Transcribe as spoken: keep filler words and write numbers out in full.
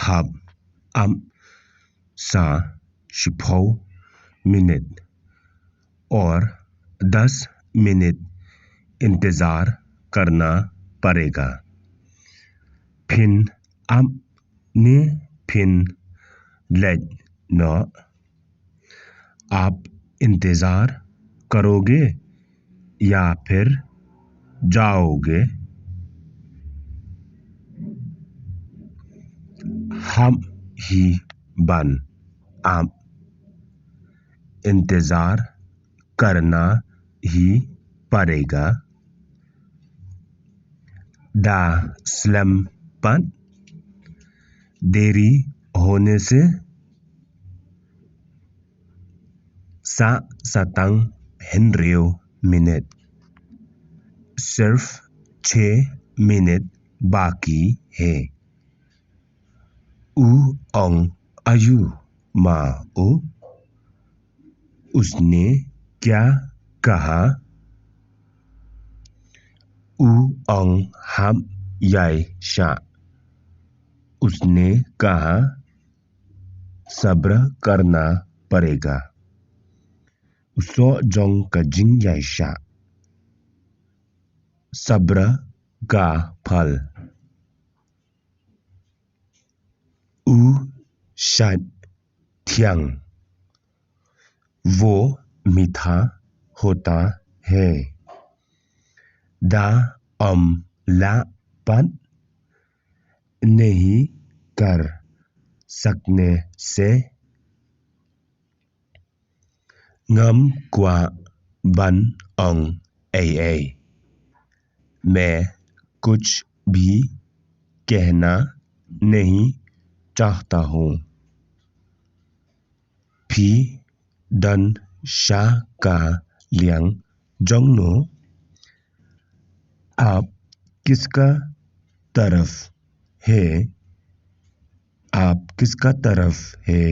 hap ap sa shiphew minit, aur das minit intezar karna padega. Phin ap ne phin leit noh? आप इंतजार करोगे या फिर जाओगे? Hap hi ban ap, intezar karna hi padega. Da slem pat, deri hone se sa sa tang hynriew minit. सिर्फ छह मिनट बाकी है। U ong aïu ma u? उसने क्या कहा? U ong hap ïai shah। उसने कहा सब्र करना पड़ेगा। U soh jong ka jingïaishah। सब्र का फल। U shait thiang। वो मीठा होता है। Da ym lah pat, नहीं कर सकने से। Ngam kwah ban ong ei ei। मैं कुछ भी कहना नहीं चाहता हूँ। Phi don sha ka liang jong no? आप किसका तरफ है? आप किसका तरफ है?